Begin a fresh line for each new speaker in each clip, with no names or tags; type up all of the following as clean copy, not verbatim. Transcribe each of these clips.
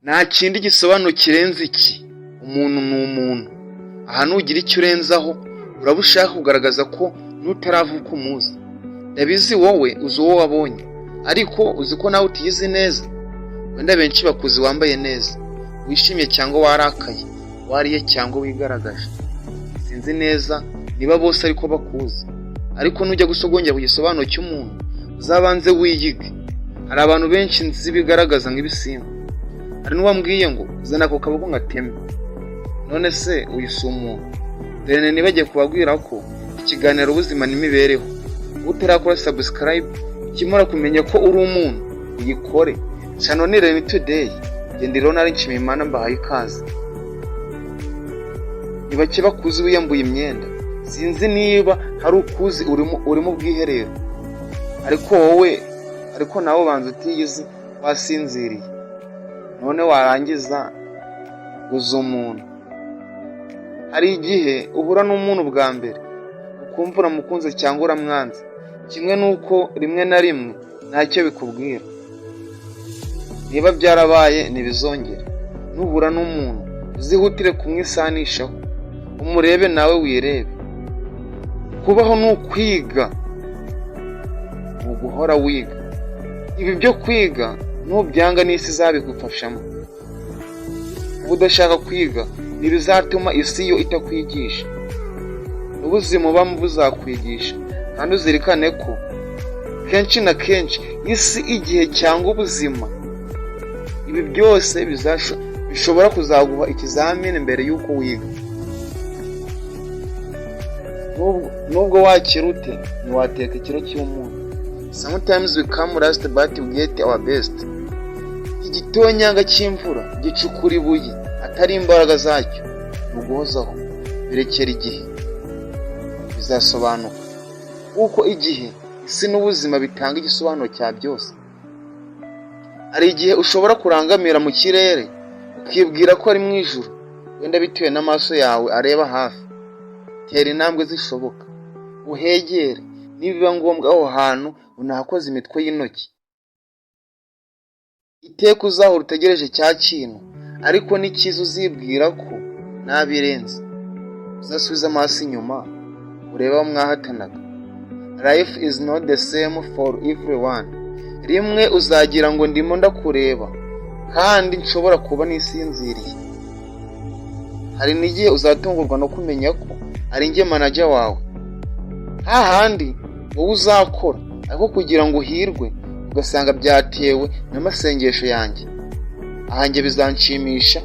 Nta kindi gisobanuro kirenze iki: umuntu ni umuntu. Aha nugira icyo urenzaho, uraba ushaka kugaragaza ko n'utaravuka umuzi. Ndabizi, wowe uzi uwo wabonye, ariko uzi ko nawe utiyizi neza. Wenda benshi bakuzi wambaye neza, wishimye cyangwa warakaye, wariye cyangwa wigaragaje. Sinzi neza niba bose ariko bakuzi, ariko nujya gusogongera ku gisobanuro cy'umuntu, uzabanze wiyige. Hari abantu benshi nzi bigaragaza nk'ibisimba. Hari n'uwambwiye ngo: "Zana ako kaboko ngateme." None se uyu si umuntu? Dore nibagiye kubabwira ko ikiganiro Ubuzima n'Imibereho, utarakora subscribe, ukimara kumenya ko uri umuntu uyikore. Channel ni Remy Today, genda rero nari Nshimiyimana, mbahaye ikaze. Ni bake bakuzi wiyambuye imyenda. Sinzi niba hari ukuzi uri mu bwiherero, ariko wowe, ariko nawe ubanza utiyizi wasinziriye, none warangiza uzi umuntu. Hari igihe uhura n'umuntu bwa mbere ukumva uramukunze cyangwa uramwanze, kimwe n'uko rimwe na rimwe ntacyo bikubwira. Niba byarabaye, ntibizongere. Nuhura n'umuntu, uzihutire kumwisanishaho, umurebe nawe wirebe. Kubaho ni ukwiga, ni uguhora wiga. Ibi byo kwiga nubyanga, n'isi izabigufashamo. Uba udashaka kwiga, ntibizatuma isi yo itakwigisha. N'ubuzima ubamo buzakwigisha. Kandi uzirikane ko kenshi na kenshi isi, igihe cyangwa ubuzima, ibi byose bishobora kuzaguha ikizamini mbere y'uko wiga. Nubwo wakira ute, ntiwateka ikiro cy'umunyu. Sometimes we come last but we get our best. Igitonyanga cy'imvura gicukura ibuye atari imbaraga zacyo, ni uguhozaho. Birekera igihe, bizasobanuka, kuko igihe, isi n'ubuzima bitanga igisobanuro cya byose. Hari igihe ushobora kurangamira mu kirere ukibwira ko ari mu ijuru, wenda bitewe n'amaso yawe areba hafi. Tera intambwe zishoboka uhegere, nibiba ngombwa aho hantu unahakoze imitwe y'intoki. Iteka uzahora utegereje cya kintu, ariko n'ikiza uzibwira ko nabirenze. Uzasubize amaso inyuma urebe aho mwahatanaga. Life is not the same for everyone. Rimwe uzagira ngo ndimo ndakureba kandi nshobora kuba nisinziriye. Hari n'igihe uzatungurwa no kumenya ko ari njye manager wawe, hahandi wowe uzakora, ariko kugira ngo uhirwe ugasanga byatewe n'amasengesho yanjye. Aha njye bizanshimisha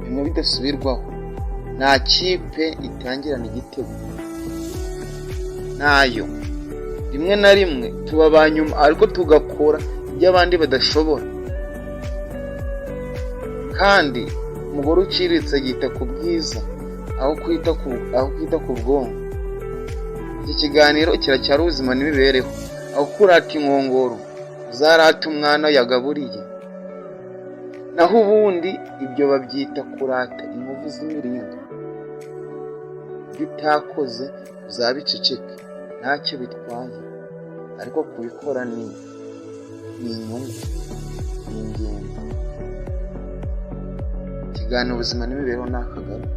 bimwe bidasubirwaho. Nta kipe itangirana igitego ntayo. Rimwe na rimwe tuba aba nyuma, ariko tugakora ibyo abandi badashobora. Kandi umugore uciriritse yita ku bwiza aho kwita ku bwonko. Iki kiganiro kiracyari Ubuzima n'Imibereho. Aho kurata inkongoro, uzarata umwana yagaburiye. Naho ubundi ibyo babyita kurata inkovu z'imiringa. Ibyo utakoze uzabiceceke, ntacyo bitwaye, ariko kubikora ni inyungu, ni ingenzi. Ikiganiro Ubuzima n'Imibereho ni akagaruka.